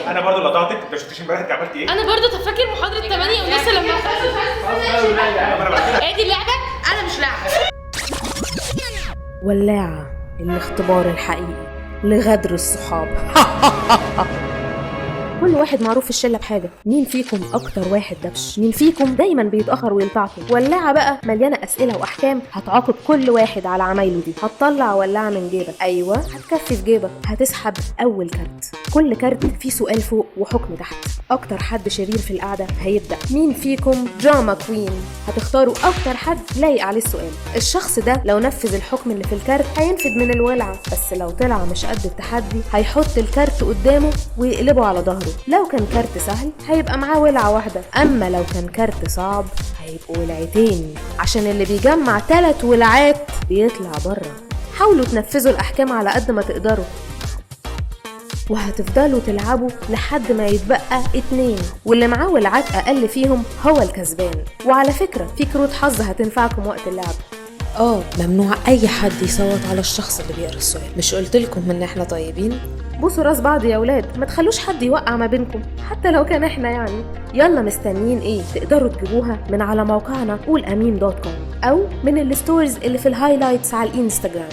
انا برضو اللي قطعتك. انت ما شفتيش امبارح انت عملتي ايه؟ انا برضو. طب فاكر محاضرة 8:30 لما انا بعد كده ادي اللعبه، انا مش لاعبه. ولاعة، الاختبار الحقيقي لغدر الصحاب. كل واحد معروف في الشلة بحاجه. مين فيكم اكتر واحد دبش؟ مين فيكم دايما بيتاخر ويلطعكم؟ ولاعه بقى مليانة اسئلة واحكام هتعاقب كل واحد على عمايله دي. هتطلع ولاعه من جيبك، ايوه هتكفي في جيبك. هتسحب اول كارت، كل كارت فيه سؤال فوق وحكم تحت. اكتر حد شرير في القعدة هيبدا. مين فيكم drama queen؟ هتختاروا اكتر حد لايق عليه السؤال. الشخص ده لو نفذ الحكم اللي في الكارت هينفد من الولعه، بس لو طلع مش قد التحدي هيحط الكارت قدامه ويقلبه على ظهره. لو كان كارت سهل هيبقى معاه ولعه واحده، اما لو كان كارت صعب هيبقوا ولعتين، عشان اللي بيجمع 3 ولعات بيطلع بره. حاولوا تنفذوا الاحكام على قد ما تقدروا، وهتفضلوا تلعبوا لحد ما يتبقى 2، واللي معاه ولعات اقل فيهم هو الكسبان. وعلى فكرة في كروت حظ هتنفعكم وقت اللعب. ممنوع اي حد يصوت على الشخص اللي بيقرا السؤال. مش قلتلكم ان احنا طيبين؟ بوسوا راس بعض يا ولاد، ما تخلوش حد يوقع ما بينكم حتى لو كان احنا يعني. يلا مستنيين ايه؟ تقدروا تجيبوها من على موقعنا قول امين dot com او من ال stories اللي في ال highlights على الانستجرام.